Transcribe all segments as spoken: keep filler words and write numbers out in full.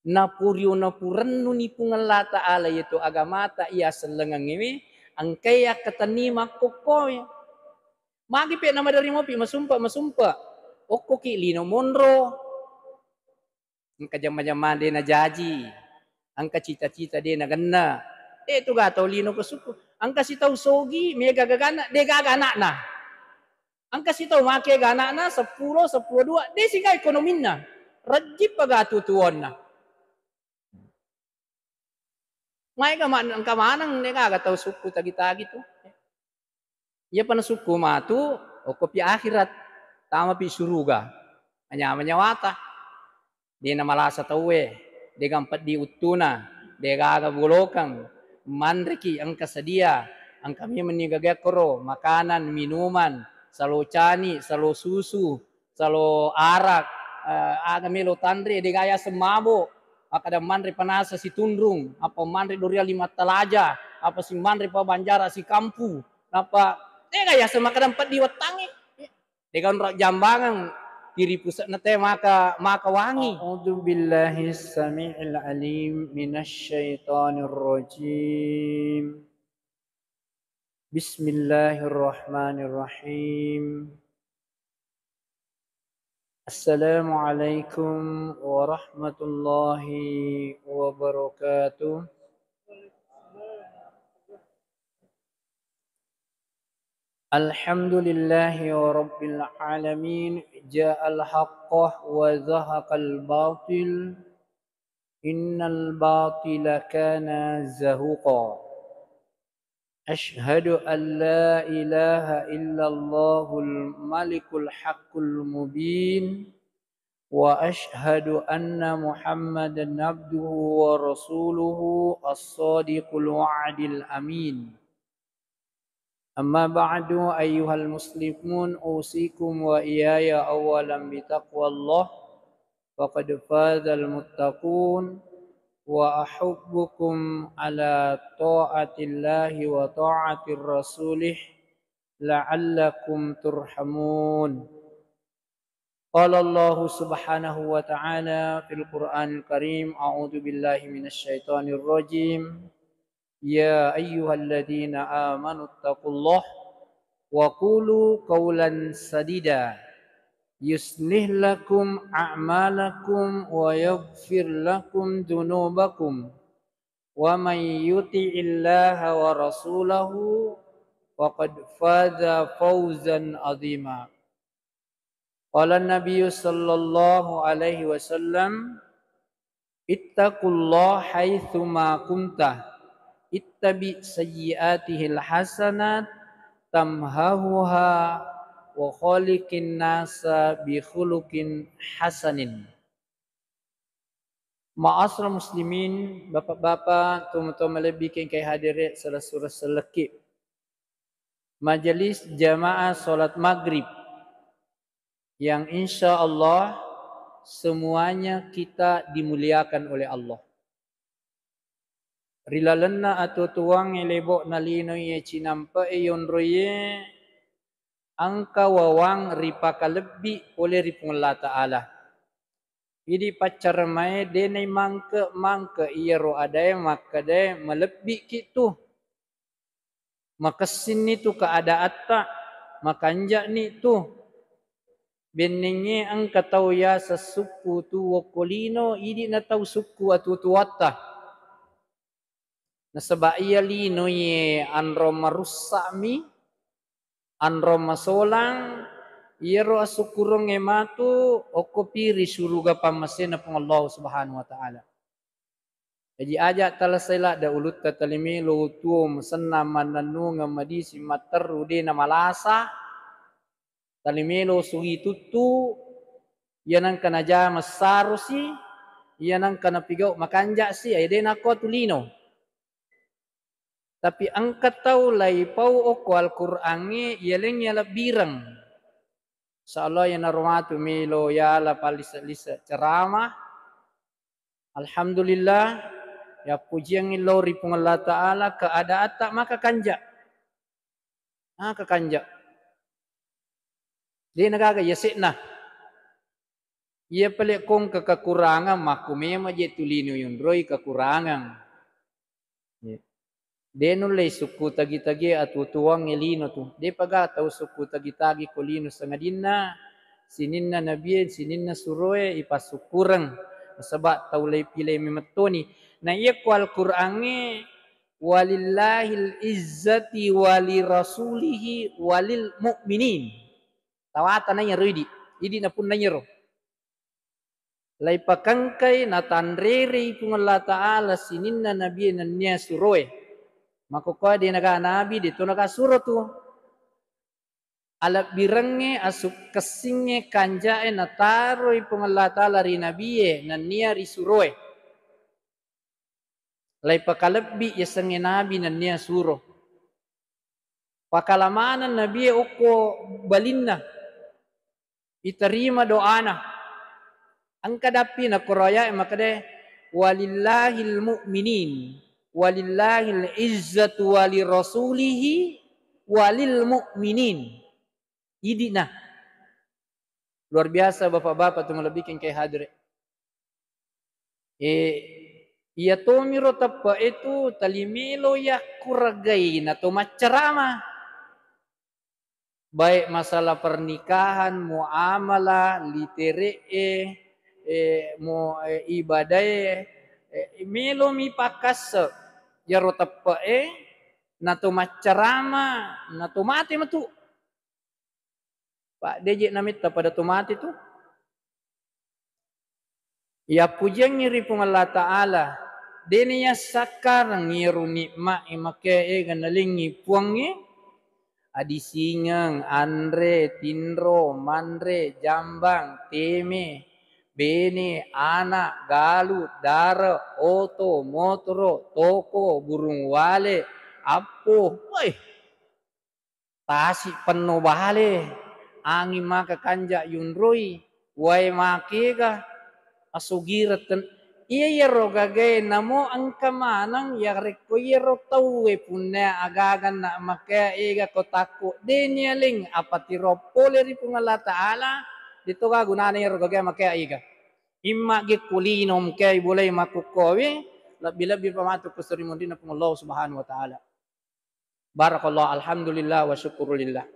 Napurio napurennuni Puang Allah Ta'ala iyatu agamata iya sellengengngewe, engkai akkatenni makkokkoe. Magi pe namaderri mopi masumpe-masumpe. Okkoki lino monro. Engka jamma-jamma de najaji. Engka cita-cita de nagenna. De tu ga tau lino ke sukku. Engka sitau sogi, mega gagana, de gaga anakna. Engka sitau make ga anakna, seppulo, seppulo dua, de siga ekonominna. Rejjippa ga tutuonna. Maega ma-, engka maneng, de gaga tau sukku tagi-tagi tu. Iyapa nasukku matu, okkopi akhirat, tamapi suruga. Manyama nyawata. De namalasa tauwe, de gampeddi uttuna, de gaga bolokeng, manreki engka sedia, engka memenni gagakkoro, makanan, minuman, salo cani, salo susu, salo arak, eh, aga melo tanre, de ga yaseng mabo, makkada manre panasa situnrung, apa manre duriang lima talaja, apa si manre pa banjara sikampu, napa de ga yaseng makkada peddi wettangnge. De ga onro jambangeng, tiri puse'na te maka, maka wangi. أعوذ بالله السميع العليم من الشيطان الرجيم. بسم الله الرحمن الرحيم. السلام عليكم ورحمة الله وبركاته. الحمد لله رب العالمين. جاء الحق وزهق الباطل. إن الباطل كان زهوقا. أشهد أن لا إله إلا الله الملك الحق المبين، وأشهد أن محمدا عبده ورسوله الصادق الوعد الأمين. أما بعد، أيها المسلمون، أوصيكم وإياي أولا بتقوى الله، فقد فاز المتقون، وأحثكم على طاعة الله وطاعة رسوله لعلكم ترحمون. قال الله سبحانه وتعالى في القرآن الكريم، أعوذ بالله من الشيطان الرجيم. يا أيها الذين آمنوا اتقوا الله وقولوا قولا سديدا يصلح لكم أعمالكم ويغفر لكم ذنوبكم ومن يطع الله ورسوله فقد فاز فوزا عظيما. قال النبي صلى الله عليه وسلم، اتقوا الله حيثما كنت، اتبع سيئاته الحسنات تمحها وخالق الناس بخلق حسن. Ma'asyiral muslimin, bapak-bapak, tomatoa malebbi engkae hadere, selessureng sellekki. Majelis jamaah salat maghrib yang insya Allah semuanya kita dimuliakan oleh Allah. Ri lalenna atuo-tuoangnge lebo'na lino iye cinampe'e yonroiye, engka wawang ripakalebbi pole ri Puang Allah Ta'ala. Idi paccaramae de naimangke-mangke iyaro adae makkedae malebbi'ki tu. Makessinni tu keadaatta, makanja'ni tu. Bennengnge engka tau yaseng sukku tu wokko lino, idi'na tau sukku atuo-tuoatta. Nasaba iya lino iye anro marussa'mi, anro masolang, iyaro assukkurengnge matu okkopi ri suruga pammasena Puang Allah Subhanahu wa Ta'ala. Jaji aja talasai ladde ulutta tali melo tuo masenna mannennungeng madising matteru de namalasa, tali melo sugi tuttu, iya nengka najama sarosi, iya nengka napigau makanja'si, ae de nakko tu lino. Tapi engka tau laipau okko Al-Qur'angnge, iya leng iya lebbireng. Insya Allah iyanaro matu melo yala pallise-lise ceramah. Alhamdulillah, yappujiangngi lao ri Puang Allah Ta'ala, keadaatta maka kanja. Maka kanja. De nagaga yase'na. Iya pale kongka kakurangeng, makku memang je tu lino yunroi kakurangeng. Iya. De nulle sukku tagi-tagi atuo-tuongnge lino tu. Depa ga tau sukku tagi-tagi ko lino, sangadinna sininna nabie, sininna suroe ipassukkureng. Nasaba tau lepi-lepi memettoni. Na iya ko Al-Qur'angnge, "Walillahil izzati walirasulihi walil mu'minin." Tawata na iyaro idi. Idi na punna iyaro. Laipakengkai natanrerei Puang Allah Ta'ala sininna nabie nennia suroe. Makkokkoe de naga nabi, de to naga suro tu. Alebbirengnge, asukkessingnge, kanjae nataroi Puang Allah Ta'ala ri nabie nennia ri suroe. Laipakalebbi yasengnge nabi nennia suro. Pakalamaneng nabie okko balinna. Iterima doana. Engka dappi nakkoro ayae makkedae, "Walillahil mu'minin, walillahil izzatu walirasulihi walil mu'minin." Idina. Luar biasa bapak-bapak tu malebbiking ke hadire. Eh, iya tomiro teppe'e tu tali melo yakkuragai na to maccarama. Baik masalah pernikahan, muamalah, litere'e, eh, mu-, eh, ibadae, eh, melomi pakkasse. Iyaro teppe'e na to maccarama, na to mate matu. Pak, deje nametta pada to mate tu. Yappujiangngi ri Puang Allah Ta'ala, dena yassakkareng iyaro nikma'e makkeda ega nalengngi Puangnge, adisingeng, anre, tinro, manre, jambang, teme, bene, ana, galu, dare, oto, motoro, toko, burung walet, appo, woi. Tasi penno bale, anging maka kanja yunroi, wae makega asugireng ten-, iya, iyaro gagae namo engka maneng, yarekko iyaro tauwe punna agaga na makea ega ko takko de nialeng apa tiro pole ri Puang Allah Ta'ala, de to ga gunana iyaro gagae makea ega. Imma ge kulino mkea bolai makkukkowe, lebbi-lebbi pamatu ku seri munrinna Puang Allah Subhanahu wa Ta'ala. Barakallah, alhamdulillah, wa syukurulillah.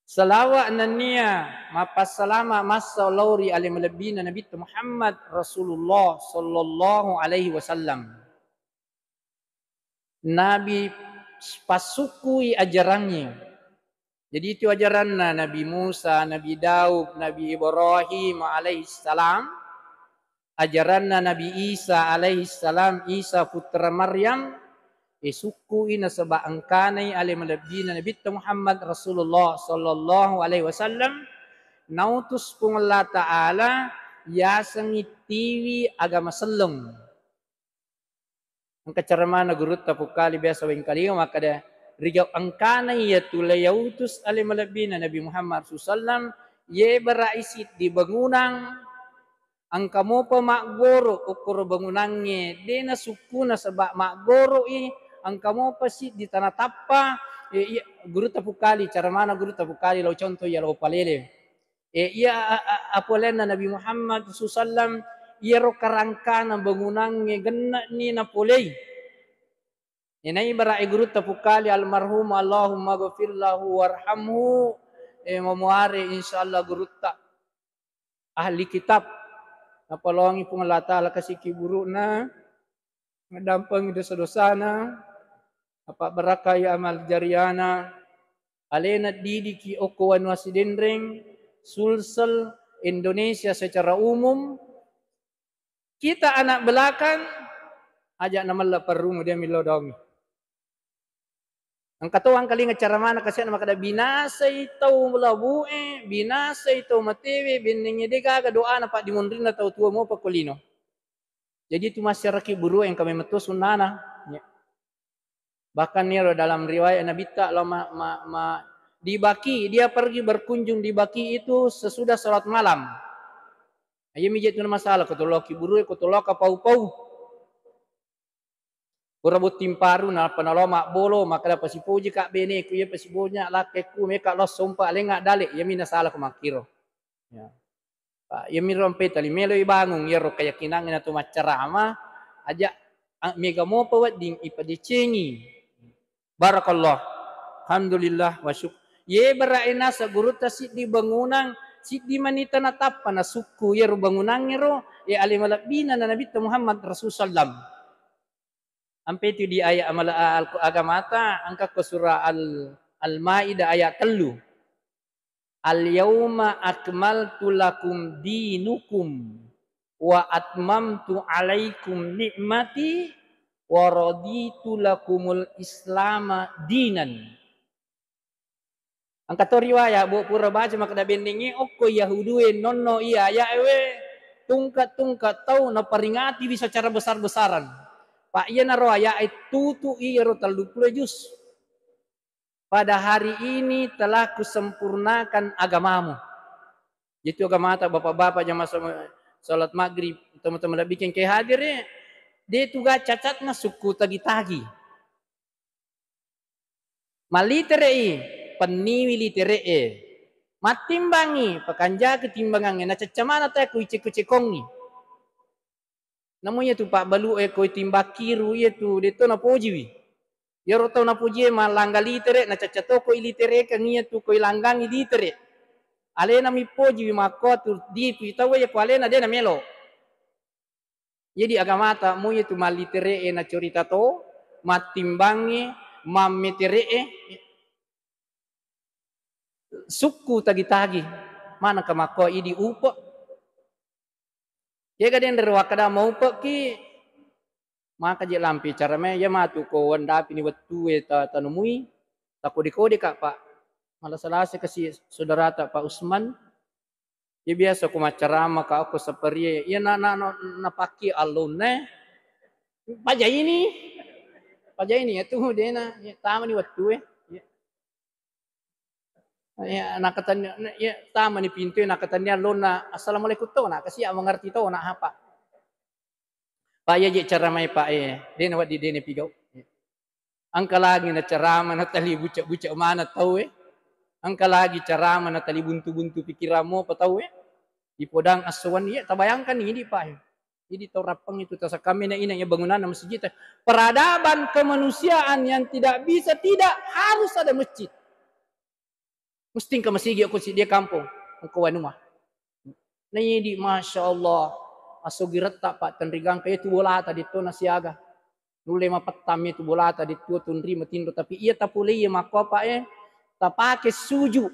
Salawa nennia mappassalama massa lao ri ale malebbina Nabitta Muhammad Rasulullah sallallahu alaihi wasallam. Nabi passukkui ajarangnge. Jadi itu ajaranna Nabi Musa, Nabi Daud, Nabi Ibrahim alaihissalam, ajaranna Nabi Isa alaihissalam, Isa putra Maryam, e, sukkui nasaba engkanai ale malebbina Nabitta Muhammad Rasulullah sallallahu alaihi wasallam, nautus Puang Allah Ta'ala yasengngi tiwi agama selleng. Engka ceramana gurutta Pukkali biasa wengkalinga makkeda, rijau engkana iyatu la yautus ale malebbina Nabi Muhammad sallallahu alaihi wasallam, ye bara'i siddi bangunang, engka mopa maggoro okkoro bangunangnge, de nasukku nasaba maggoro'i, engka mopa siddi tana tappa, e, iya, gurutta Pukkali, ceramana gurutta Pukkali lao contoh iya lao palele. E, iya a-, a-, apolenna Nabi Muhammad sallallahu alaihi wasallam, iyaro karangkana bangunangnge genne'ni napolei. E, nai bara'i gurutta Pukkali almarhum, Allahumma ghafir lahu warhamhu, e, mamuare insyaallah gurutta ahli kitab. Napaloangi Puang Allah Ta'ala kasiki buru'na. Maddampengi dosa-dosana, napabbarakkai amal jariana, alena didiki okko wanua Sidenreng, Sulsel, Indonesia secara umum. Kita anak belakang, aja namella parrumu, dia millau daungi. Engka to wangkalinga caramana kase'na makkeda, binasai tau labu'e, binasai tau matewe, bennengnge de gaga doana paddimonrinna tau tua mopa ko lino. Jadi itu masyarakat buru engka memang to sunnana. Ya. Bahkan iyaro dalam riwayat Nabitta lao ma-, ma-, ma-, di Baki, dia pergi berkunjung di Baki itu sesudah salat malam. Iya mije tu masalah, ko tolloki buru, ko tolloka pau-pau. Pura botting paru, nappa nalo mabbolo, makkeda, "Pasipoji ka beneku, iya pasipoji na lakkekku, meka lo sompa alenga dale." Iyami nasala ko makkiro. Ya. Pak, iyamiro ampe tali melo ibangung iyaro keyakinanna tu maccarama, aja, a, mega mopa wedding ipadecengi. Barakallah. Alhamdulillah wa syuk-, ye bara e naseng gurutta siddi bangunang, siddi manita natappa nasukku iyaro bangunangngero, e ale malebbina na Nabitta Muhammad Rasul sallam. Ampe tu di ayat amala-, al-, agamata, engka ko surah Al-, Al-Maidah ayat tellu. "Al-yauma akmaltu lakum dinukum wa atmamtu alaikum ni'mati wa raditu lakumul islama dinan." Engka to riwaya, bo pura baca makkeda bennengnge, okko Yahudue nonno iya aya'e we, tungka-tungka tau naperingatiwi secara besar-besaran. Pak, iyanaro aya'e tutu iyaro telluppulo juz. "Pada hari ini telah kusempurnakan agamamu." Itu agamata, bapak-bapak jamaah sal-, salat maghrib, teman-teman lebih ke hadir ya. De tuga cacatna sukku tagi-tagi. Mallitere'i, penniwi litere'e. Mattimbangi, pakanjaki timbangangnge. Nacaccamana tae ku iceko-cekongngi. Namo iyatu pabbalu e koi timbakkiru iyatu, de to napojiwi. Iyaro tau napojie mallangga litere, nacacca to koi literekeng iyatu koi langgangi litere. Alena mipojiwi makko tu ditu tau e ko alena de namelo. Jadi agamata mo iyatu mallitere'e nacorita to, mattimbangnge, mammetere'e, sukku tagi-tagi, manengka makko idi upe. Kega denre wakkeda maupe'ki, maka je lampi cara mai, iya matu ko wendapini wettue ta-, tanumui, takode-kode ka, Pak. Malasa-lasa kasi saudarata Pak Usman. Iya biasa ko maccarama ka ko saparie, iya na, na, na, napakki allonne. Pajaini. Pajaini ya tu dena, iya tamani wettue. Iya. Iya, nakatenni-, iya, tamani pintue, nakatennia lonna, "Assalamualaikum to, nak, kasi mengerti to, nak, apa?" Pak, iya je cara mai, Pak, e, dena waddi dena pigau. Engka lagi na carama na tali bucek-bucek mana tau e. Engka lagi carama na tali buntu-buntu pikirammu apa tau e. Ipodang assowan, iya, tabayangkan ini, Pak, e. Jadi tau rappeng itu tasakkammena ina ya bangunanna masjid. Peradaban kemanusiaan yang tidak bisa tidak harus ada masjid. Mesti engka masigi okko siddi kampong, engka wanua. Na idi, masya Allah, asogiretta Pak tenrigangka itu bolata ditto na siaga. Nulle mapettammi tu bolata ditto tunri matinro, tapi iya tapulei makko apa e, tapake suju.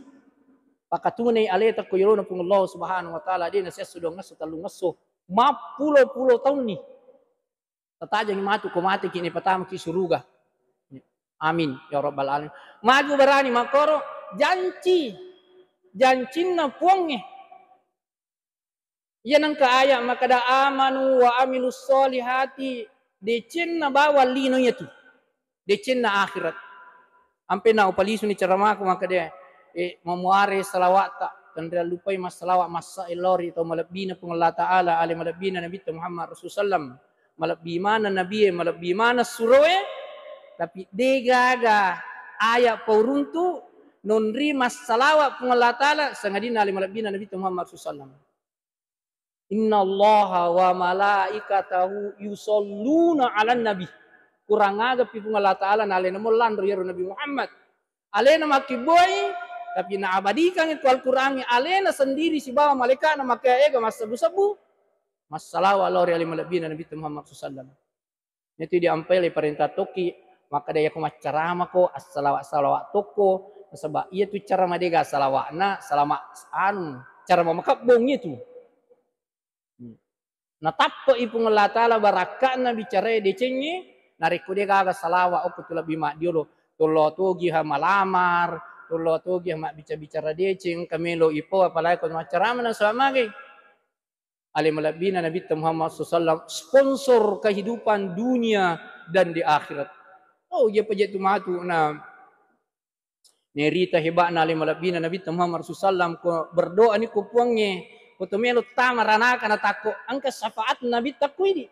Pakatunai aleta ko yolona Puang Allah Subhanahu wa Ta'ala, de nasiassu dua ngesso, tellu ngesso, mappulo-pulo taunni. Tatajangi matu ko mateki ni patamaki suruga. Amin ya rabbal alamin. Maju barani makkoro janci, jancinna Puangnge. Iya nengka ayat makkeda amanu wa amilus solihati, decenna bawang lino iyatu. Decenna akhirat. Ampe na upalisuni caramaku makkeda, e, mamuare salawatta, tenriallupai massalawa massa elori tau malebbina Puang Allah Ta'ala, ale malebbina Nabitta Muhammad Rasul sallam, malebbi maneng nabie, malebbi maneng suroe, tapi degaga ayat pauruntu nonri massalawa Puang Allah Ta'ala, sangadinna ale malebbina Nabitta Muhammad Rasul sallam. Innallaha wa malaikatahu yusholluna 'alan nabi. Kurang aga pi Puang Allah Ta'ala na alena mollanro iyaro Nabi Muhammad. Alena makkibboi, tapi na abadikangngi ko Al-Qur'angnge alena sendiri sibawa malaika'na makkeega massebbu-sebbu. Massalawa lao ri ale malebbina Nabitta Muhammad sallallahu alaihi wasallam. Iyatu diampele parenta tokki, makkeda iyako maccaramako, assalawa-salawa tokko, nasaba iyatu cara madega salawa'na, salama anu, cara mamakebbong itu. Hmm. Natappe'i Puang Allah Ta'ala barakka'na bicarae decengnge, narekko degaga salawa okko tu lebbi maddiolo, tollo togiha malamar, tollo togiha mabbicara-bicara deceng, engka melo ipau, apalagi ko maccarama na salama mage. Ale malebbina Nabitta Muhammad sallallahu alaihi wasallam, sponsor kehidupan dunia dan di akhirat. Oh, iya paja tu matu na nerita heba'na ale malebbina Nabitta Muhammad sallallahu alaihi wasallam, ko berdoa ni ko Puangnge, ko to melo tama ranaka na takko engka syafaat Nabitta kuidi.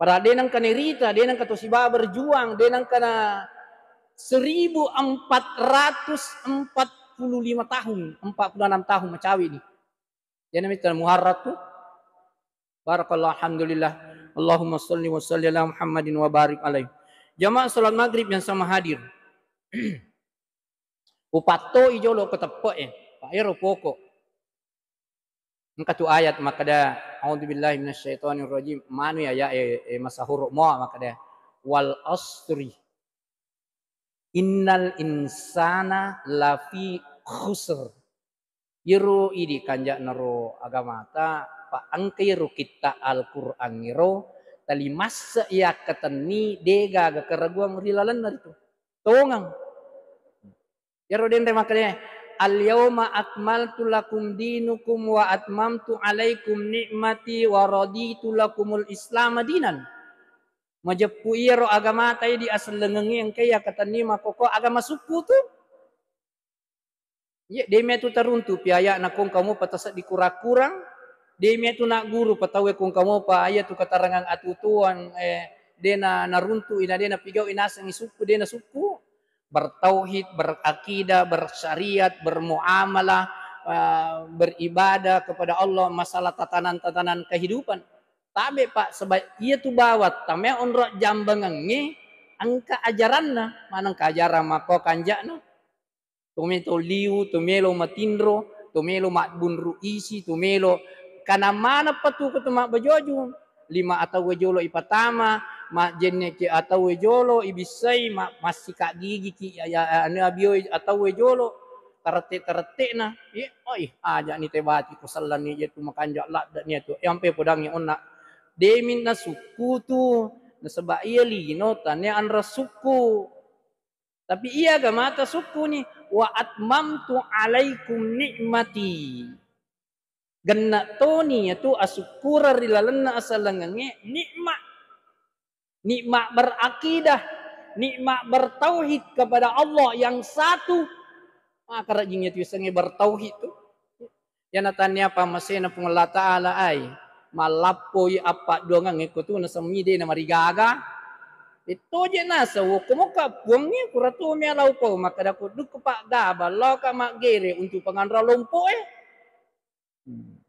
Padahal de nengka nerita, de nengka to sibawa berjuang, de nengka na seribu empat ratus empat puluh lima tahun, empat puluh enam tahun macawe ni. Iyana mita Muharram tu. Barakallah, alhamdulillah. Allahumma salli wa salli ala Muhammadin wa barik alaih. Jamaah salat maghrib yang sama hadir. Upattoi jolo ko teppe'e. Pa ero pokok. Engka tu ayat makkeda, "A'udzubillahi minasyaitonirrajim." Manu ya, ya, eh, eh, masahuro mo makkeda, "Wal asri. Innal insana lafi khusr." Iyaro idi kanja'na ro agamata, pa engka iyaro kitta Al-Qur'an iro, tali masse iya akkatenni, degaga keraguan ri lalenna ritu. Tongeng. Iyaro denre makkeda, "Al-yauma akmaltu lakum dinukum wa atmamtu alaikum ni'mati wa raditu lakumul Islama dinan." Majeppu iyaro agamata idi asellengengngi engkai akkatenni makkokko agama sukku tu. Iya, de' metu taruntu pi aya'na kong kamu pa taseddi kurang-kurang, de' metu na guru pa tauwe kong kamu pa iya tu katarangeng atutuang, eh, de' na naruntu ina de' na pigau inasengngi sukku, de' na sukku. Bertauhid, berakidah, bersyariat, bermuamalah, eh, beribadah kepada Allah, masalah tatanan-tatanan kehidupan. Tabe, Pak, sebab iya tu bawang tamai onro jambangengnge engka ajaranna, maneng ka ajarang makko kanja'na. Tomelo liu, tomelo matinro, tomelo mabbunru isi, tomelo kana maneng patuku tu mabbajoju. Lima atauwe jolo ipatama, majjenneki atauwe jolo ibissai, ma-, massika gigiki, ya, ya, anu abioi atauwe jolo, tarette-tarette'na. Ye, oi, aja'ni tebati ko sellanni je tu makanja ladde'ni tu. Yampe podangngi onna. Deminna sukku tu, nasaba iya lino tania anra sukku. Tapi iya agamata sukkuni, "Wa atmamtu alaikum ni'mati." Genne toni yatu asukkureng ri lalenna asellengengnge nikmat. Nikmat berakidah, nikmat bertauhid kepada Allah yang satu. Maka rajing yatu yasengnge bertauhid tu. Iyana tania pammasena Puang Allah Ta'ala ai, mallappoi appadduangengnge ko tu nasemmi de' namarigaga. Ettoje naseng wokko mokka Puangnge, pura to mea lau pau makkeda ko dukku paggaba, laoka maggere untu panganra lompoe. Hmm.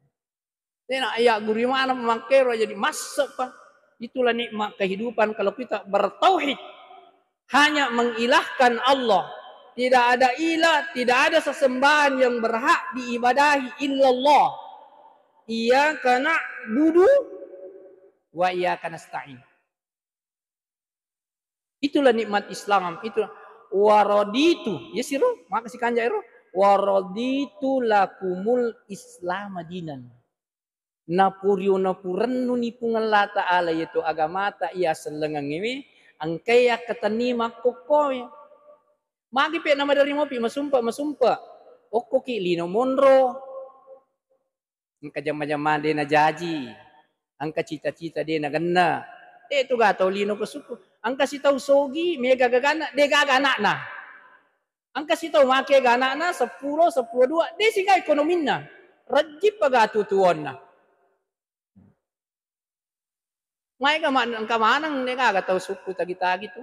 Tena iya guru maneng makkero jadi masse'pa. Itulah nikmat kehidupan kalau kita bertauhid. Hanya mengilahkan Allah. Tidak ada ilah, tidak ada sesembahan yang berhak diibadahi illallah. Iyyaka na'budu wa iyyaka nasta'in. Itulah nikmat Islam, itu waraditu, ya siro, maka si kanja ero, waraditu lakumul Islam dinan. Napurio napurennuni Puang Allah Ta'ala yaitu agamata iya sellengengngewe, engkai akkatenni makkokkoe. Magi pe namaderi mopi masumpe-masumpe, okkoki lino monro, engka jamma-jamma de' najaji, engka cita-cita de' nagenna, de' tu ga tau lino ko sukku, engka sitau sogi mega gaganna, de' gaga anakna. Engka sitau make ga anakna seppulo, seppulo dua, de' siga ekonominna. Rejjippa ga tutuonna. Maega ma-, engka maneng de' gaga tau sukku tagi-tagi tu.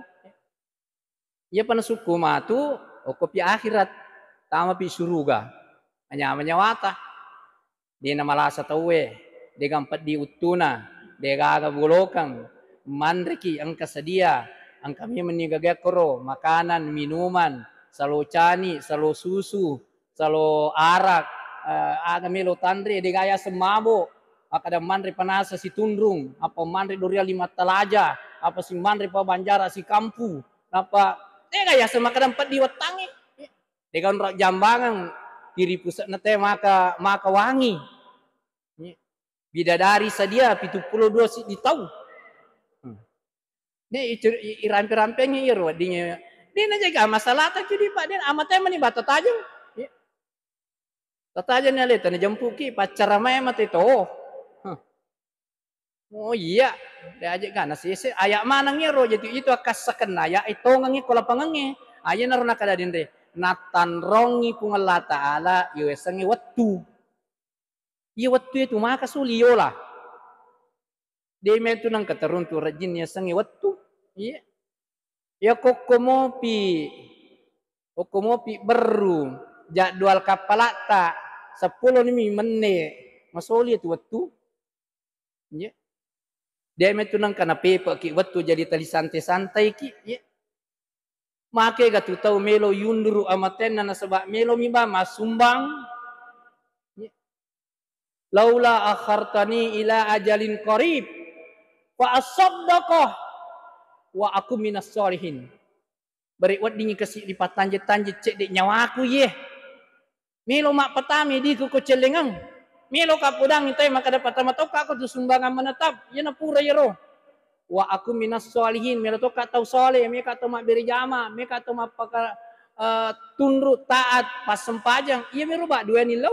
Iyapa nasukku matu, okkopi akhirat, tamapi suruga. Manyama nyawata. De' namalasa tauwe, de' gampeddi uttuna, de' gaga bolokeng, manreki engka sedia, engka memenni gagakkoro, makanan, minuman, salo cani, salo susu, salo arak, eh, aga melo tanre, de' ga yaseng mabo, makkeda manre panasa situnrung, apa manre doriang lima talaja, apa si manre pa banjara sikampu, napa de' ga yaseng makkeda peddi wettangnge. De' gaga onro jambangeng, tiri puse'na te maka, maka wangi. Bidadari sadia pitu pulo dua siddi tau. Hmm. Ne icu-, i-, irampe-rampengngi iyaro weddingnge. De' najaga masalata ki di Pak, de' amate mani bata tajeng. Iya. Tatajeng ni aleta najempuki paccara mae mate to. Huh. Oh iya, de' aje' ga nasese, aya' maneng iyaro, jadi itu akkassakenna aya' e tongengngi ko lapangengnge. Aye naro nakkeda denre, nattanrongngi Puang Allah Ta'ala, iyo yasengnge wettu. Iya wettu itu maka suli yola. De' metu nengka teruntu rejjinni yasengnge wettu. Iya. Iya kokko mopi, kokko mopi berru, jadwal kappalatta seppulo ni menne, Masoli tu wettu. Iya. De' metu nengka napepeki wettu jadi tali santai-santaiki. Iya. Make ga tu tau melo yunduru amatenna nasaba melo mi ba masumbang. Iya. "Laula akhartani ila ajalin qarib fa asaddaqa wa aku minas solihin." Bare weddingngi kasi ripattanje-tanje cedde nyawaku iye. Melo mappatami diku ko cellengeng. Melo ka podangi tae makkada patama tokka ko tu sumbangan menetap. Iyana pura iyaro. Wa aku minas solihin, melo tokka tau soleh, meka tau mabbere jama, meka tau mappaka, eh, tunru, taat, passempajang. Iya mero ba duani lau.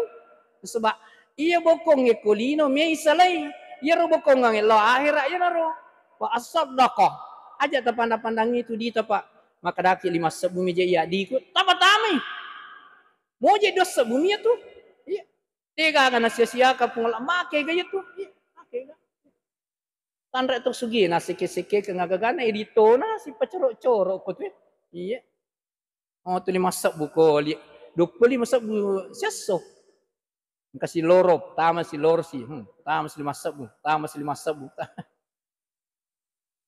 Sebab iya bokong e ko lino mei salai. Iyaro bokong e lao akhirat iyanaro. Wa asaddaqa. Aja tapandang-pandangi tu dita, Pak. Makkadaki lima sebbu mi je iya diku. Tapatamai. Moje dua sebbu mi tu. Iya. Degaga nasia-siaka Puang Allah, make ga iya tu. Iya, make ga. Tanre to sugi na seke-seke ke ngagagana editona sipacoro-coro ko tu. Iya. Oh, tu lima sebbu ko li-, dua puluh lima sebbu siesso. Engka siloro, tama siloro si, hmm, tama si lima sebbu, tama si lima sebbu.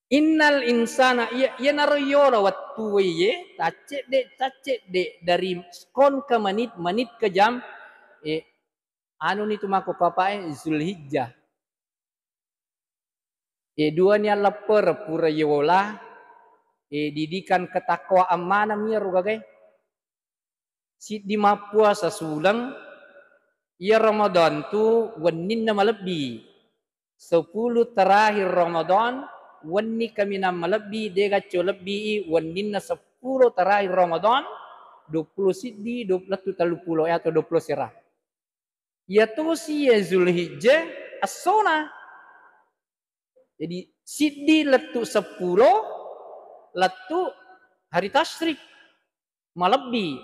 Innal insana, iya, iyanaro yola wettu iye, taccedde, taccedde dari sekon ke menit, menit ke jam, eh, anu ni tu mako kapae Zulhijjah. E, dua ni alleppereng pura yola, e, didikan ketakwaan maneng mi iyaro gagae. Siddi mappuasa suleng, iya Ramadan tu wenninna malebbi. Sepuluh terakhir Ramadan, wenni kaminang malebbi, de gacco lebbi i wenninna sepuluh terakhir Ramadan, dua puluh siddi, dua puluh, lettu telluppulo, e, atau dua puluh sera. Iyatosi iye Zulhijjah essona. Jadi, siddi lettu seppulo, lettu hari tasyrik. Malebbi.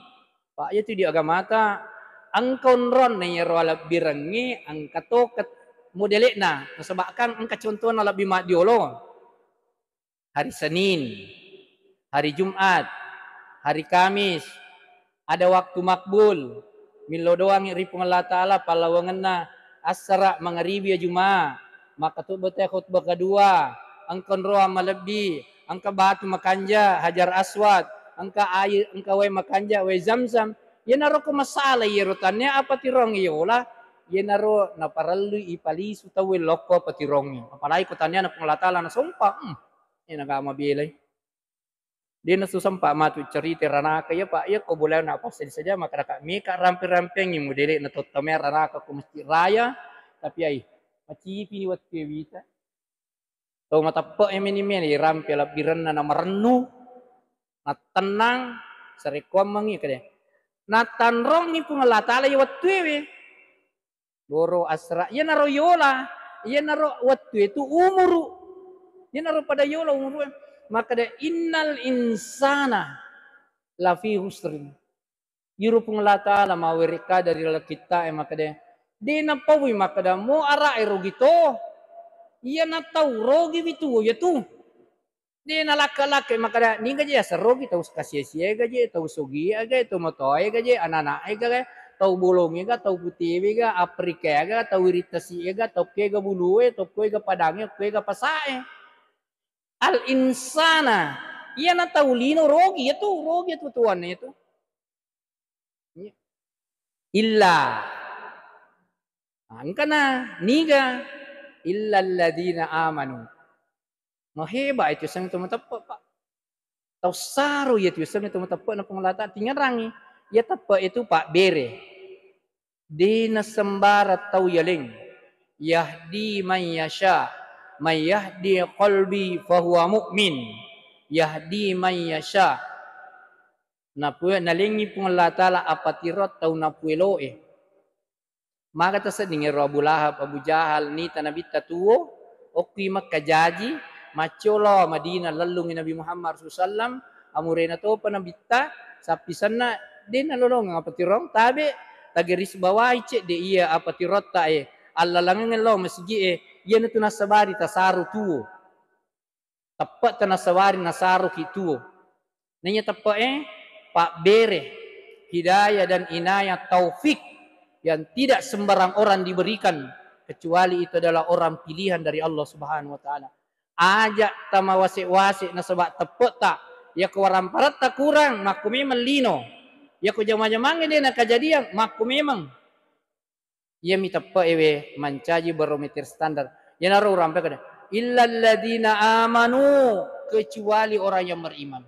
Pak, iyatu di agamata, engka onronna iyaro alebbirengnge, engka to ket-, modele'na. Nasaba kan engka contona lebbi maddiolo. Hari Senin, hari Jumat, hari Kamis, ada waktu makbul. Millau doangngi ri Puang Allah Ta'ala pallawangenna assara, mangaribi, ya Jumat. Makkatubba te khutbah kedua, engka onroang malebbi, engka batu makanja, Hajar Aswad, engka air, engka wae makanja, wae Zamzam. Iyanaro ko masalah iyaro tania apa tirong iyola, iyanaro naparellui ipalisu tauwe lokko apa tirongnge. Apalagi ko taniana Puang Allah Ta'ala nasompa. Hmm. Iya, naga mabelai. De nasu sempa matu cerita ranaka iya, Pak. Iya ko boleh nak pasal saja masyarakat meka rampe-rampengi modele na tottama ranaka ko Masjid Raya, tapi ai macipi ni wettu wita. Tau mateppe e meni-meni rampe labbirenna na marennu, na tennang, sarekkuammengi kede. Na tanrongi Puang Allah Ta'ala iya wettu ewe. Loro asra, iyanaro yola, iyanaro wettu e tu umuru. Iyanaro pada yola umuru e. Makkeda, "Innal insana lafi husrin." Iyaro Puang Allah Ta'ala mawerekka dari laleng kitta e makkeda, de napaui makkeda, mo ara e rogi to. Iyana tau rogi witu, ya tu. De nalakka-lakkai makkeda, niga je aseng rogi, tau kasiya-siyaga je, tau sogiaga, tau matoaega je, anana'ega, tau bolongega, tau putewega, Afrikaega, tau wirittasiega, tau kega bulue, tau koega padange, koega pasae. Al insana, iyana tau lino rogi, iyatu rogi iyatu tuanna iyatu. Illa. Ah, engkana niga? Illalladzina amanu. Maheba itu sengi to mateppe, Pak. Tau saro iya tu sengi to mateppe na Puang Allah Ta'ala tingerangi. Iya teppe itu, Pak, bere. De nasembarang tau yaleng. Yahdi man yasha. Man yahdi qalbi fahuwa mu'min. Yahdi man yasha. Napue-, nalengngi Puang Allah Ta'ala apatiro tau napueloe. Maga tasedding ero Abu Lahab, Abu Jahal, nita Nabitta tuo, okkui Mekka jaji, maccolo Madinah lellungi Nabi Muhammad sallallahu alaihi wasallam, amurena topa Nabitta, sappisenna de nalolongeng apatirong, tabe, tageris bawai cedde iya apatirotta e, allalangeng lao masigi e, iyanatu nassabari tasaru tuo. Teppe'ta nasawari nasaroki tuo. Naiya teppe'e pabbere hidayah dan inayah, taufik, yang tidak sembarang orang diberikan kecuali itu adalah orang pilihan dari Allah Subhanahu wa Ta'ala. Aja tamawase-wase nasaba teppe'ta. Yako waramparatta kurang, makko memang lino. Yako jama-jamangnge de' nakajadiang, makko memang. Iyami teppe'ewe mancaji barometer standar. Iyanaro urampe kada, illalladzina amanu, kecuali orang yang beriman.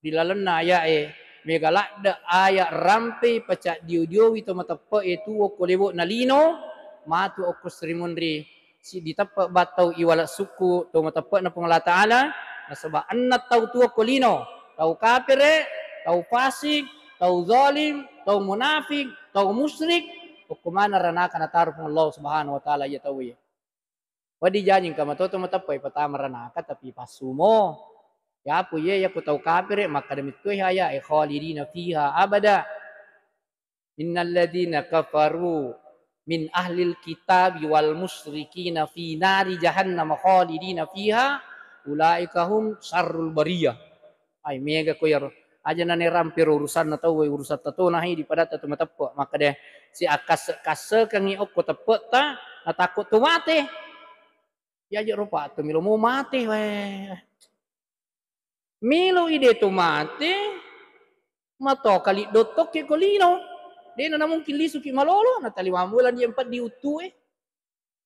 Ri lalenna aya'e, mega ladde' aya' rampe pacaddio-diowi to mateppe'e tuwo ko lebo'na lino, matu okko srimunri siddi teppe' battau iwala' sukku to mateppe'na Puang Allah Ta'ala, nasaba' enneng tau tuwo ko lino, tau kapere', tau fasik, tau zalim, tau munafik, tau musyrik, okko maneng ranaka nataro Puang Allah Subhanahu wa Ta'ala iya tauwe. Wedding jaji engka mato to mateppe'e patama ranaka tapi passumo. Yapo iye, yako tau kapere' makkada metto e aya'e, khalidina fiha abada. Innalladzina kafaru min ahlil kitabi wal musyrikina fi nari jahannama khalidina fiha ulaika hum syarrul bariyah. Ai, mega ko iyaro. Aja' nane rampe ro urusanna tauwe, urusatta tona hidi padatta to mateppe'. Makkada si akkasse-kassekengngi okko teppe'ta, natakko to mate. Iyaje' ro pa to melo mo mate, weh. Melo ide to mate, mato kali dottokki ko lino. De' na mungkin lisuki malolo, natali mamula ni empat di uttue.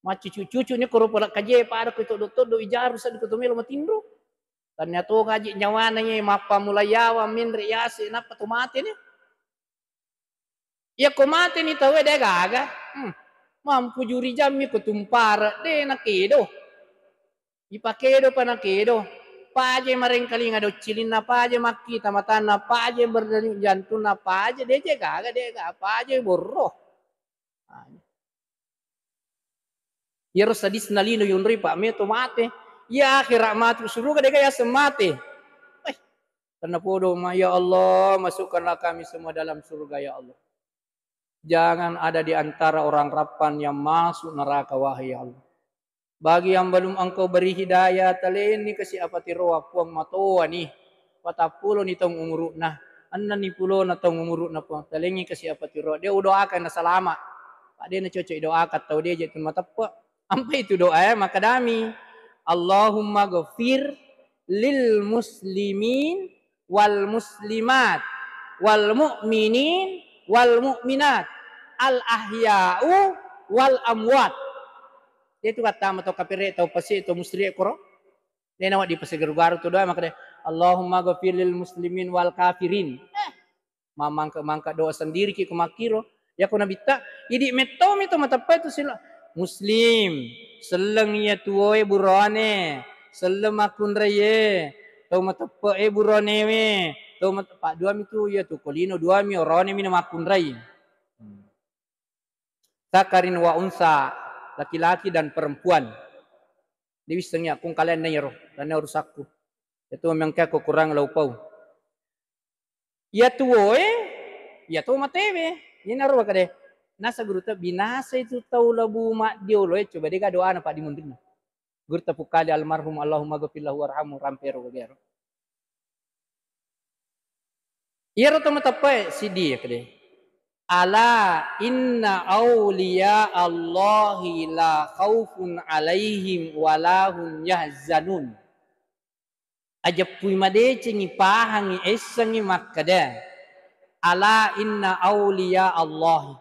Maccucu-cucu ni ko ro pole kaje pada ko to dotto do ijaru seddi ko to melo matinro. Tania to gaji nyawana ye mappamula yawa menre yase nappa to mate ni. Iya ko mate ni tauwe de' gaga. Hmm. Mampu juri jammi ko tumpare de' nakedo. Ipakedo pa nakedo. Paje marengkalinga do cilinna, paje makkita matanna, paje berdari jantunna, paje de' je gaga, de' gaga, paje borro. Iyaro sadisna lino yonroi pa' meto mate. Iya akhera matu suruga de' ga yaseng mate. Eh, tenna podo ma, ya Allah, masukkanlah kami semua dalam surga, ya Allah. Jangan ada di antara orang Rappan yang masuk neraka, wahai ya Allah. Bagi yang belum Engkau beri hidayah, talenni kasi apatiroa Puang, matoa ni, patappulo ni taung umuru'na, enneng ni pulona taung umuru'na Puang, talengi kasi apatiroa. De' udoakan na salama'. Pa' de' na cocok idoakan tau de' je tu mateppe'. Ampai tu doa e, makkadami, Allahumma ghafir lil muslimin wal muslimat wal mu'minin wal mu'minat al ahya'u wal amwat. Itu kata tau kapere', tau pasi', tau musyrik koro. De' nawa' dipasigaru-garu tu doa, makkada, Allahumma ghafir lil muslimin wal kafirin. Eh, mamangka-mangka doa sendiri ki ko makkiro. Yako nabitta, idi' metto mi to mateppe' tu sila. Muslim, selleng iya tuwoe burane, selleng makkunraie, tau mateppe' e buranewe, tau mat-, pa' dua mi tu iya tu ko lino, dua mi orone mi na makkunrai. Hmm. Dzakarin wa unsa, laki-laki dan perempuan. De' wissengngi aku engka lainna iyaro, lainna urusakku. Iyatu mengka ko kurang lau pau. Iya tuwoe, iya to matewe. Iyanaro makkada, nasa gurutta binasa itu tau labu maddioloe, coba de' ga doana paddimunrinna. Gurutta Pukkali almarhum, Allahumma ghafir lahu warhamhu, rampero gagero. Iyaro to mateppe'e siddi ya kede. Ala inna awliya Allahi la khaufun alaihim wa la hum yahzanun. Ajeppui madecengi, pahangi, essengi makkeda, ala inna awliya Allahi.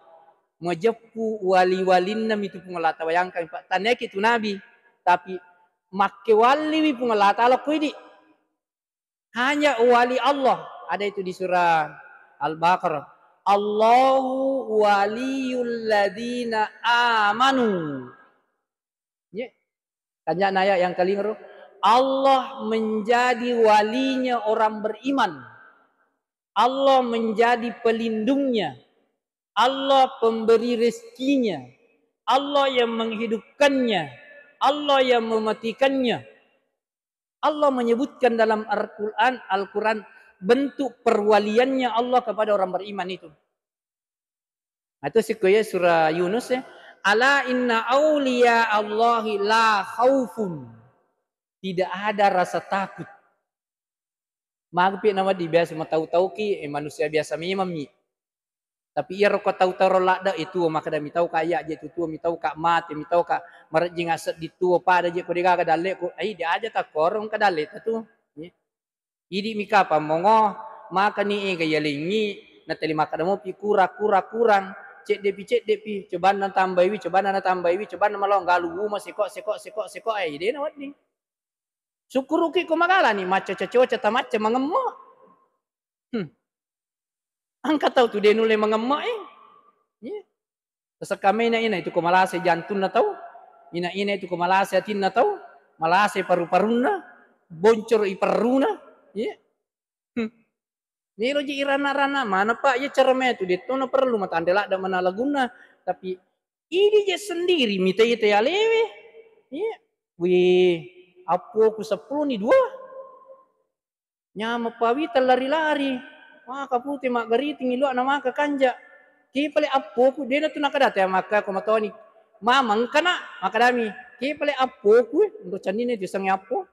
Majeppu wali-walinna mitu Puang Allah Ta'ala. Bayangkan, Pak, taniaki tu nabi, tapi makkewalliwi Puang Allah Ta'ala ko idi'. Hanya wali Allah. Ada itu di surah Al-Baqarah. Allahu waliyul ladzina amanu. Ya. Tanya naya yang kalingro. Allah menjadi walinya orang beriman. Allah menjadi pelindungnya. Allah pemberi rezekinya. Allah yang menghidupkannya. Allah yang mematikannya. Allah menyebutkan dalam Al-Quran, Al-Quran bentuk perwaliannya Allah kepada orang beriman itu. Nah, itu sikko ya surah Yunus ya. Ala inna awliya Allahi la khaufun. Tidak ada rasa takut. Magpi nama di biasa matau-tauki, eh, manusia biasa memang mi. Tapi iyaro ko tau-tau ro ladde e tuo, makkeda mitau ka iya je tu tuo, mitau ka mate, mitau ka marejjing asedding tuo, pada je ko degaga dalleku, ai de aja takkorong ka dalle ta tu. Idi mi kapang mongo, makani ega yalengngi, nateli makkeda mopi kurang, kurang, kurang, ceddepi, ceddepi, cobanna tambaiwi, cobanna natambaiwi, cobanna malong galu wuma seko, seko, seko, seko, ai de nawedding. Sukkuruki ko magalani, macca coca-coca tamacca mangemme. Hmm. Engka tau tu de nulle mangemme e. Iya. Tasekka mena ina itu ko malase jantunna tau, ina-ina itu ko malase atinna tau, malase paru-parunna, boncoro i perruna. Iya. Hmm. Melo je irana-rana mana, Pak, iya cara metu, detto na perlu matanre ladde mana lagunna, tapi idi je sendiri mita ita alewe. Iya. Wih, appoku seppulo ni dua. Nyameng pawita lari-lari. Maka pute maggariting iluak na maka kanja. Ki pale appoku, dena tu nakadate maka ko matoni. Mama engkana, makadami. Ki pale appoku, ndo cannina itu sangi appo.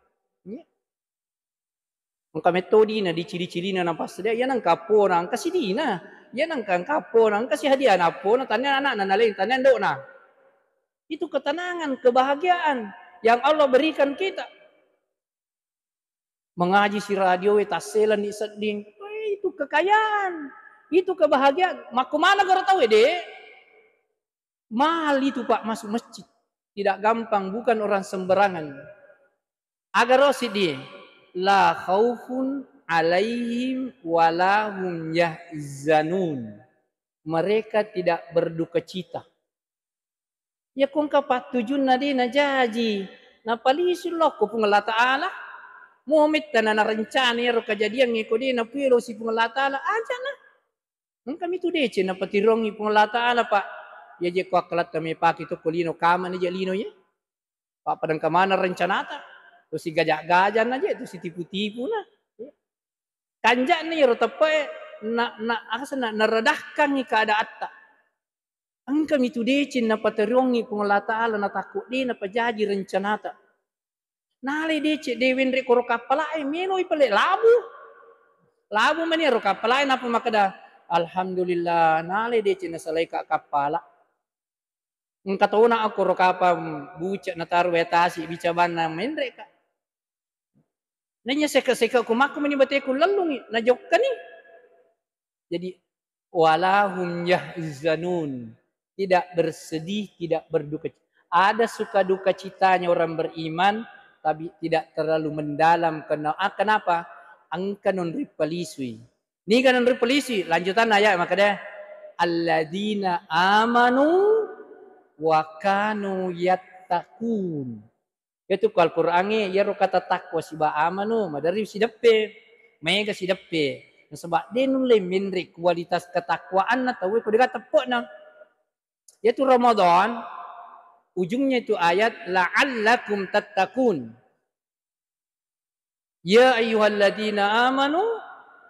Iya. Engka metto dina dicili-cilina na pas dia, iya nangka appona, engka sidina. Iya nangka, engka appona, engka si hadiah na appona, tanya anakna naleng, tanya ndokna. Itu ketenangan, kebahagiaan yang Allah berikan kita. Mengaji si radio e tasselenni sedding. Weh, itu kekayaan. Itu kebahagiaan. Makko mana goro tau e, Dek? Mahal itu, Pak, masuk masjid. Tidak gampang, bukan orang sembarangan. Agaro siddi, la khaufun alaihim wa la hum yahzanun. Mereka tidak berduka cita. Iya ko engka pattujunna de najaji, napalisu lokko Puang Allah Ta'ala. Muhammed tana narencana iyaro kajadiang e ko de napuelo si Puang Allah Ta'ala, ajana. Engka mitu deceng napatirongi Puang Allah Ta'ala, Pak. Iya je ko akkalatta mepaki to ko lino, kamani je lino ye. Pak, padangka mana rencanata? To si gajak-gajanna je, to si tipu-tipuna. Kanja'na iyaro teppe'e na, na, aga senna, naredakkangngi keadaatta. Engka mitu deceng napateriongngi Puang Allah Ta'ala, natakko de napajaji rencanata. Nalai deceng de wenre koro kappala'e, meloi pale labu. Labu mani ero kappala'e, napa makkeda, "Alhamdulillah, nalai deceng nasalaika kappala." Engka tona akkoro kapang bucek nataro wae tasi bicabanna menre ka. Nanya seke-seke ku makku meni bateku lellungi, najokkani. Jadi, "Walahum yahzanun." Tidak bersedih, tidak berduka. Ada suka duka citanya orang beriman, tapi tidak terlalu mendalam. Kena-, ah, kenapa? Engka nonri palisui. Niga nonri palisui? Lanjutan ayat makkeda, "Alladzina amanu wa kanu yattaqun." Iyatu ko Al-Qur'angnge, iyaro kata takwa siba amanu, maderri sideppe, maega sideppe. Nasaba de nulle menre kualitas ketakwaanna tauwe ko dega teppe'na. Iyatu Ramadan, ujungnya itu ayat, "La'allakum tattaqun." "Ya ayyuhalladzina amanu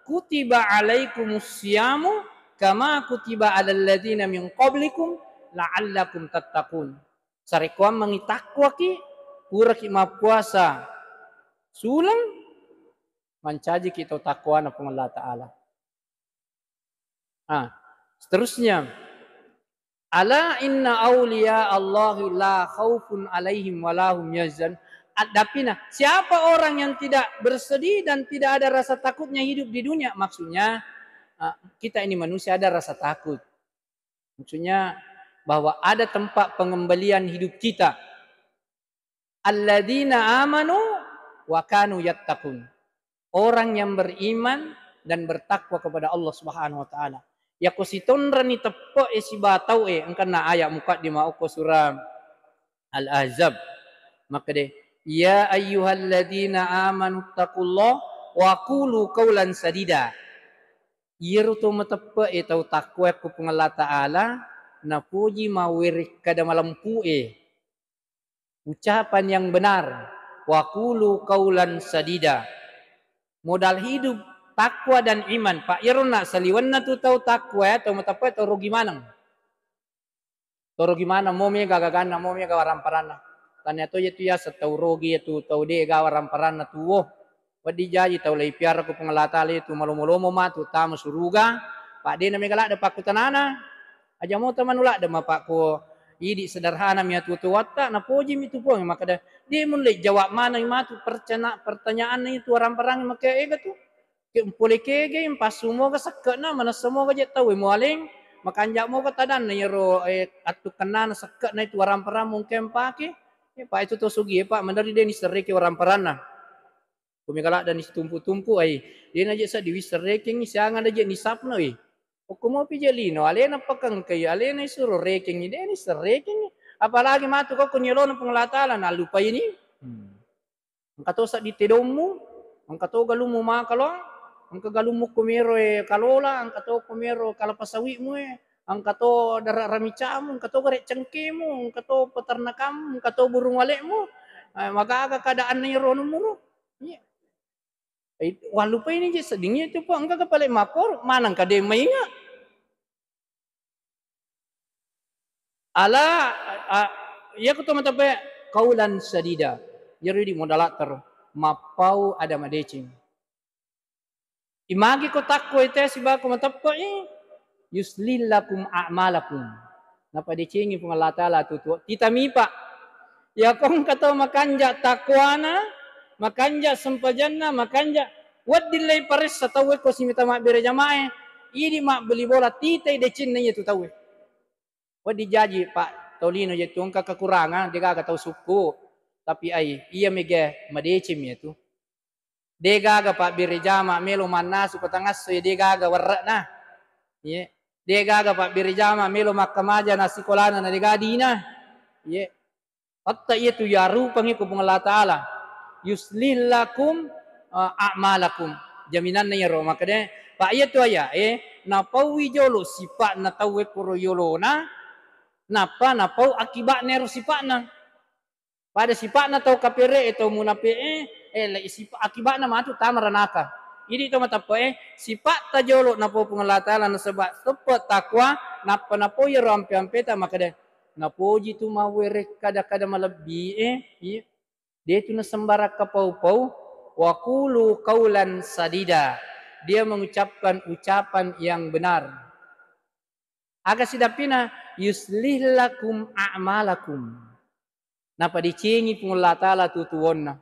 kutiba alaikumus siyamu kama kutiba alal ladzina min qablikum la'allakum tattaqun." Sarekkoammengngi takwaki, puraki mappuasa suleng, mancajiki tau takwana Puang Allah Ta'ala. Ah, seterusnya, "Ala inna awliya Allahi la khaufun alaihim wa lahum yahzan." Adapina, siapa orang yang tidak bersedih dan tidak ada rasa takutnya hidup di dunia? Maksudnya, ah, kita ini manusia ada rasa takut. Maksudnya bahwa ada tempat pengembalian hidup kita. "Alladzina amanu wa kanu yattaqun." Orang yang beriman dan bertakwa kepada Allah Subhanahu wa Ta'ala. Yako sitonrani teppe'e siba tau'e, engkanna ayat mukaddimah okko surah Al-Ahzab. Makkede, "Ya ayyuhalladzina amanu taqullaha wa qulu qaulan sadida." Iyaro to mateppe'e tau takwa ko Puang Allah Ta'ala, napoji mawerekkada malempu'e. Ucapan yang benar. Wa qulu qaulan sadida. Modal hidup, takwa dan iman. Pak, iyaronna saliwenna tu tau takwa, ya, tau mateppe'e, tau rogi maneng. Tau rogi maneng, mo mega gaganna, mo mega waramparanna. Tania to yatu yaseng tau rogi, yatu tau de gaga waramparanna tuwo. Wedding jaji tau laipiara ko Puang Allah Ta'ala, yatu malomo-lomo matu tama suruga, Pak, de' na mega ladde' pakkutanana, aja' mota manu ladde' mapakku idi' sederhana mi atuo-tuotta, napoji mi tu Puang makkeda, de' mulle jawab maneng matu percana-, pertanyaanna itu warang-parang makkeda ega tu. Ke mpole kege, mpassu moga sekke'na, manessa moga je' tauwe mualeng, makanja' moga tadanna iyaro, eh, attukkennana sekke'na itu warang-parang mungkin pake. Eh, Pak, itu to sugi, eh, Pak, meneri de' ni serreke warang-paranna. Ko mega ladde' ni situmpu-tumpu, ai, de' na je' seddi wisserrekengngi, siaga na je' nisapna, wi. Okko mopi je' lino, alena pakengkai, alena isuro rekengngi, de' ni serrekengngi. Apalagi matu ko, ko ni yolona Puang Allah Taala, nallupaini. Hmm. Engka to seddi tedommu, engka to galummu makaloang, engka galummu kumiro e kalola, engka to kumiro kalapa sawi'mu e, engka to dara' ramicamu, engka to gare' cengkemu, engka to peternakammu, engka to burung wale'mu, eh, magaga keadaanna iyaro anummu ro. Iya. Eh, wallupaini je' seddingngi tu, Puang, engka pale' makkoro, manengka de' mainga. Ala, a, iya ko to matappe qaulan sadida. Iyaro idi' modalatta ro. Mappau ada madeceng. Imagi ko takko ete sibawa ko mateppe'i, yuslih lakum a'malakum. Napadecengi Puang Allah Taala tutuo. Titami, Pak. Iya ko engka tau makanja' takwana, makanja' sempajanna, makanja' wedding lei paressa tauwe ko simita mabbere jamae, idi' mabbeli bola titai decenna iya tu tauwe. Wedding jaji, Pak, tau lino je' tu engka kekurangan, de' gaga tau sukku. Tapi ai, iya mega madeceng mi iya tu. De' gaga pabbere jama melo mannasu ko tangasso, de' gaga werre'na. Iye. De' gaga pabbere jama melo makkamaja na sikolana na de' gaga dina. Iye. Patta iya tu yarupangngi ko Puang Allah Taala. Yuslih lakum, eh, a'malakum. Jaminanna iyaro makkeda, Pak, iya tu aya, eh, napaui jolo sipa'na tauwe koro yolona, nappa napau akiba'na ero sipa'na. Pada sipa'na tau kapere'e, tau munape'e, eh, le-, sipa-, akiba'na matu tama ranaka. Idi' to mateppe'e, sipa'ta jolo napau Puang Allah Taala nasaba' teppe' takwa, nappa napau iyaro ampe-ampeta makkeda, napoji tu mawwereng kada-kada malebbi'e, iya. De' tu nasembarang kapau-pau, wa qulu qaulan sadida. Dia mengucapkan ucapan yang benar. Aga sidappina, yuslih lakum a'malakum. Napadecengi Puang Allah Taala tutuonna.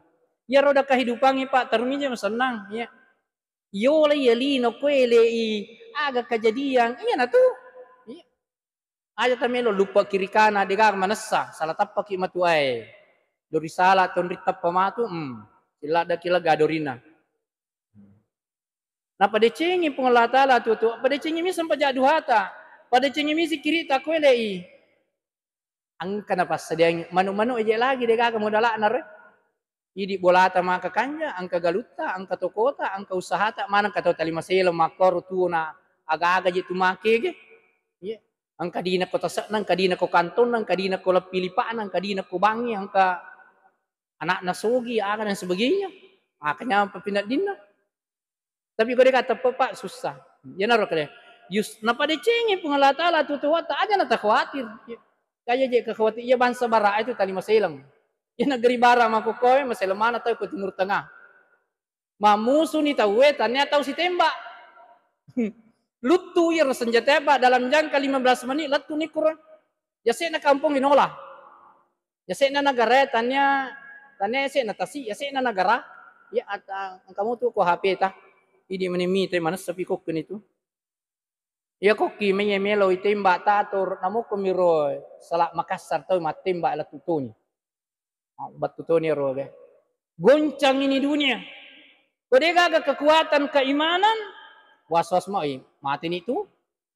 Iya roda kehidupangnge, Pak, tarumija masennang, iya. Iyola iya lino ko ele'i, aga kejadian, iya na tu. Iya. Aja tamelo lupa kiri kana, de' gaga manessa, sala tappaki matu ae. Dori sala tonri tappa matu, hmm. Siladdaki lega dorina. Napadecengi Puang Allah Taala tutu, padecengi mi sempaja duhata, padecengi mi sikirita ko ele'i. Engka napassadiangi manu-manu eje lagi de' gaga modala'na re. Idi' bolata maka kanja, engka galutta, engka tokota, engka usahata, maneng engka tau tali maseleng makkoro tuona aga-aga je tu makege. Iya. Engka dina ko tase'na, engka dina ko kantonna, engka dina ko leppi lipa'na, engka dina ko bangngi, engka ana'na sogi, aga dan sebagainya. Makanya apa pinaddinna. Tapi ko de' gaga teppe', Pak, susah. Iyanaro kale. Yus-, napadecengi Puang Allah Taala tutuwatta, aja' natakhawatir. Kaya je' kakhawatir, iya bangsa Bara' itu tali maseleng. Iya negeri Bara' makkokkoe, maseleng maneng tau ko Timur Tengah. Mammusuni tauwe, tania tau sitembak. Luttu iyaro senjatae, Pak, dalam jangka lima belas menit lettu ni kuro. Yase'na kampong inola. Yase'na negara, tania, tania yase'na tasi, yase'na negara. Ya, at-, a-, engka mutu ko H P ta. Idi' mani mitai manessa pi kokkeni tu. Iya kokki meye melo itembak tator, namukko miro sala Makassar tau mattembak lettu toni. Ah, battu toni ero ge. Goncang ini dunia. Ko de' gaga kekuatan keimanan, was-was moi, mate ni tu.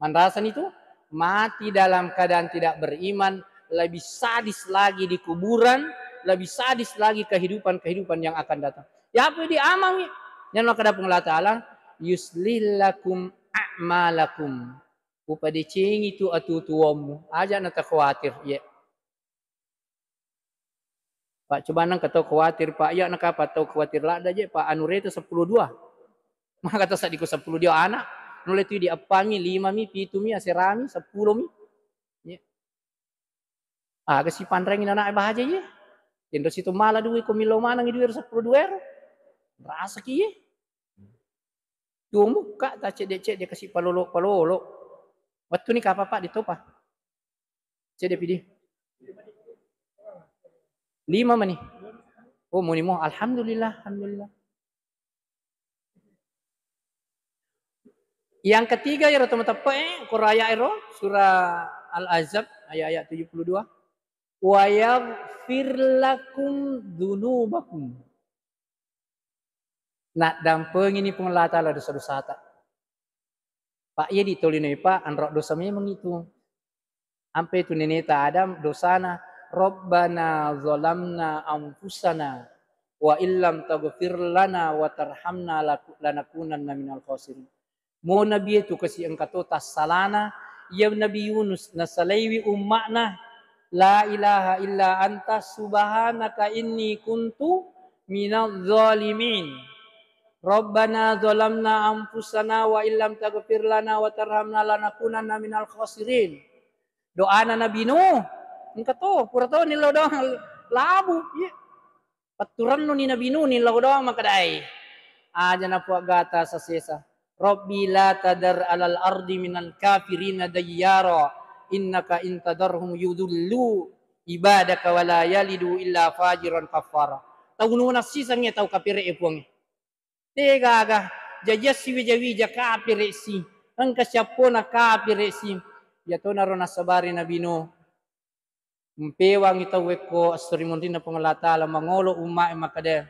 Manrasani tu, mati dalam keadaan tidak beriman lebih sadis lagi di kuburan, lebih sadis lagi kehidupan-kehidupan yang akan datang. Ya apa diamangi? Yang makkeda Puang Allah Taala, "Yuslih lakum a'malakum." Upadecengi tu atuo-tuommu. Aja' natakhawatir, ye. Pak, coba nengka tau khawatir, Pak. Iya, nakapa tau khawatir ladda je, Pak? Anu reta seppulo dua. Maka tasaddi ko seppulo dua anak. Nulle tu diappangi, lima mi, pitu mi, aserami, seppulo mi. Iya. Aga sipanrengi anak bahaja ye. Tenro situ mala duit ko millau maneng duit seppulo dua ero. Rasaki ye. Tuo mukka ta cedde-cedde kasi palolo-palolo. Wettuni kapapa ditopa. Cedde pidi. Lima mani. Oh, muni mo. Alhamdulillah, alhamdulillah. Yang ketiga, iyaro to mateppe'e, Qur'an ayat ero, surah Al-Ahzab, ayat-ayat tujuh puluh dua. "Wa yaghfir lakum dzunubakum." Naddampengini Puang Allah Ta'ala dosa-dosata. Pak, iya di tolino, Pak, anro dosa memang itu. Ampe tu neneta Adam dosana, "Rabbana zalamna anfusana wa illam taghfir lana wa tarhamna laku-, lanakunanna minal khasirin." Mo Nabi itu kasi engka to tassalana, iya Nabi Yunus nasalaiwi umma'na, "La ilaha illa anta subhanaka inni kuntu minadh dhalimin. Rabbana zalamna anfusana wa illam taghfir lana wa tarhamna lanakunanna minal khasirin." Doana Nabi Nuh, engka to, pura to nillau doang labu. Iya. Patturennuni Nabi Nuh nillau doang makkedai. Aja napuaggata sasesa. "Rabbi la tadar alal ardi minal kafirina dayyara, innaka intadarhum yudullu ibadaka wala yalidu illa fajiran kafara." Tau nuna sisangnge tau kapere e Puangnge. Degaga, jaji assiwija-wija kapere si, engka siappona kapere si. Iyatonaro nassabari Nabi Nuh. Mpewangi tau wekko esso ri munrinna Puang Allah Ta'ala, mangolo umma e makkeda,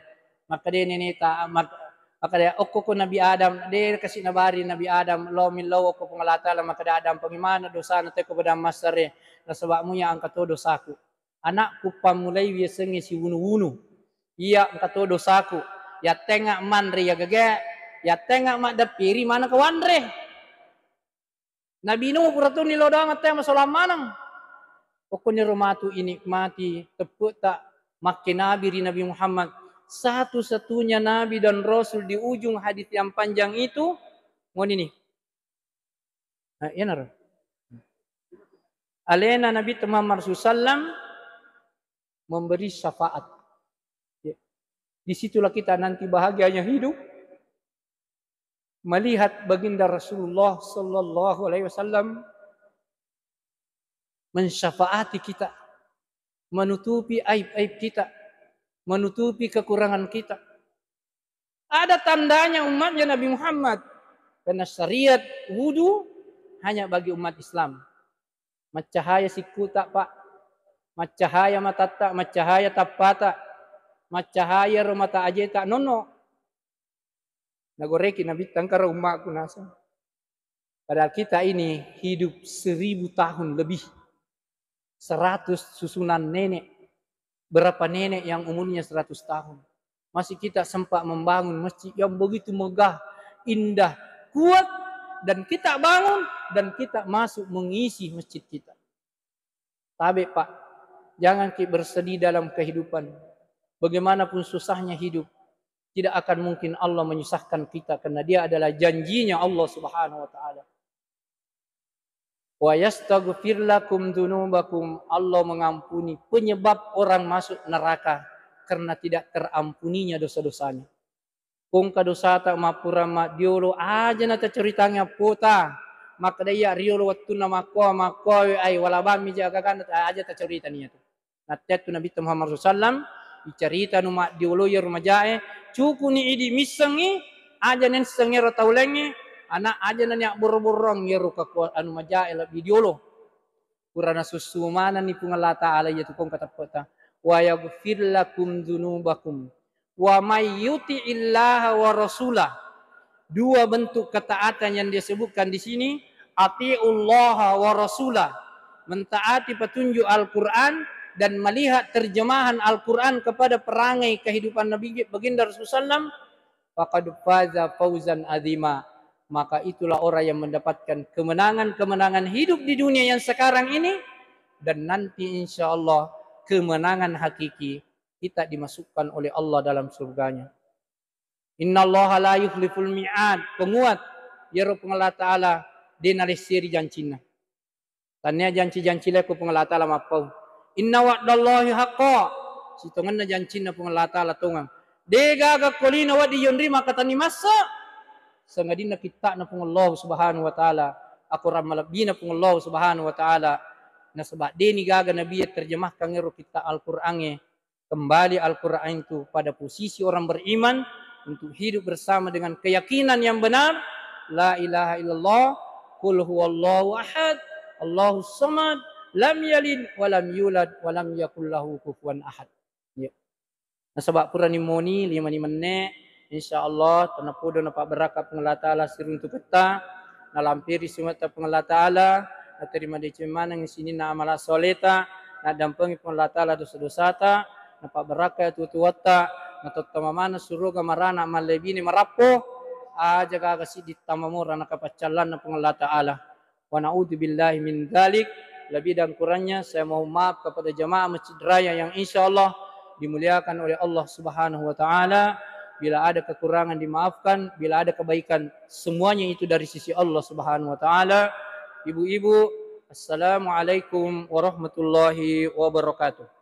makkeda neneta, mak-, makkeda, "Okko ko Nabi Adam, de kasi nabari Nabi Adam, lo millau okko Puang Allah Ta'ala, makkeda Adam, pangimana dosana teko padang massare, nasaba muya engka to dosaku. Anakku pammulai wiasengnge siwunu-wunu. Iya engka to dosaku. Yattengnga manre ya gage, yattengnga maddeppiri maneng kawanre." Nabi Nuh pura tuni lo doang teh masolang maneng. Pokoknya ro matu inikmati teppe'ta makkenabi ri Nabi Muhammad. Satu-satunya nabi dan rasul di ujung hadis yang panjang itu, ngoni nih. Nah, iya naro. Alena Nabi Muhammad sallallahu alaihi wasallam memberi syafaat. Ya. Disitulah kita nanti bahagianya hidup, melihat baginda Rasulullah sallallahu alaihi wasallam mensyafaati kita, menutupi aib-aib kita, menutupi kekurangan kita. Ada tandanya umatnya Nabi Muhammad, karena syariat wudu hanya bagi umat Islam. Maccahaya sikkuta, Pak. Maccahaya matatta, maccahaya tappata, maccahaya ro mata ajeta, nonno. Nagoreki Nabitta, engka ro ummaku naseng. Padahal kita ini hidup seribu tahun lebih. Seratus susunan nenek. Berapa nenek yang umurnya seratus tahun? Masih kita sempat membangun masjid yang begitu megah, indah, kuat, dan kita bangun dan kita masuk mengisi masjid kita. Tabe, Pak, jangan ki bersedih dalam kehidupan. Bagaimanapun susahnya hidup, tidak akan mungkin Allah menyusahkan kita karena Dia adalah janjinya Allah Subhanahu wa Ta'ala. "Wa yastaghfir lakum dzunubakum." Allah mengampuni penyebab orang masuk neraka karena tidak terampuninya dosa-dosanya. Ko engka dosata mappura maddiolo, aja na taceritangi appota. Makkeda iya riolo wettunna makkoa, makkoa, ai, wala bammi ja gaganna, aja taceritani iyatu. Nattettu Nabitta Muhammad sallallahu alaihi wasallam, icarita nu maddiolo iyaro majae, cukuni idi missengi, aja nisseng ero tau laingnge, ana aja nani abborro-borrong iyaro kekua-, anu majae lebbi diolo. Pura nasussu manenni Puang Allah Ta'ala iyatu kongka teppe'ta. "Wa yaghfir lakum dzunubakum. Wa may yuti'illaha wa rasulah." Dua bentuk ketaatan yang disebutkan di sini, "Ati'ullaha wa rasulah." Mentaati petunjuk Al-Quran dan melihat terjemahan Al-Quran kepada perangai kehidupan Nabi Baginda Rasulullah sallallahu alaihi wasallam, "Faqad faza fauzan azima." Maka itulah orang yang mendapatkan kemenangan-kemenangan hidup di dunia yang sekarang ini, dan nanti insya Allah kemenangan hakiki kita dimasukkan oleh Allah dalam surganya. "Innallaha la yukhliful mi'ad." Penguat, iyaro Puang Allah Ta'ala de nalesseri jancinna. Tania janci-janci lae ko Puang Allah Ta'ala mappau. "Inna wa'dallahi haqqa." Sitongenna jancinna Puang Allah Ta'ala tongeng. De gaga ko lino wedding yonri makkatenni massa. sangadinna kitta'na Puang Allah Subhanahu wa Ta'ala, akorang malebbina Puang Allah Subhanahu wa Ta'ala. Nasaba deni gaga Nabi terjemahkan ero kitta' Al-Qur'angnge, kembali Al-Qur'an itu pada posisi orang beriman untuk hidup bersama dengan keyakinan yang benar, la ilaha illallah, qul huwallahu ahad, Allahus samad, lam yalid wa lam yulad wa lam yakul lahu kufuwan ahad. Ya. Nasaba purani moni lima ni menne, insyaallah tennapodo napabbarakka Puang Allah Ta'ala siruntuketta, nalampiri sumetta Puang Allah Ta'ala, naterima deceng maneng sininna amala soleta, naddampengi Puang Allah Ta'ala dosa-dosata, napabbarakka tuo-tuotta, natottama maneng suruga marana mallebine marappo, aja gaga siddi tama mora nakapaccallanna Puang Allah Ta'ala. Wa na'udzubillahi min dzalik. Lebih dan kurangnya saya mohon maaf kepada jamaah Masjid Raya yang insyaallah dimuliakan oleh Allah Subhanahu wa Ta'ala. Bila ada kekurangan dimaafkan, bila ada kebaikan semuanya itu dari sisi Allah Subhanahu wa Ta'ala. Ibu-ibu, assalamualaikum warahmatullahi wabarakatuh.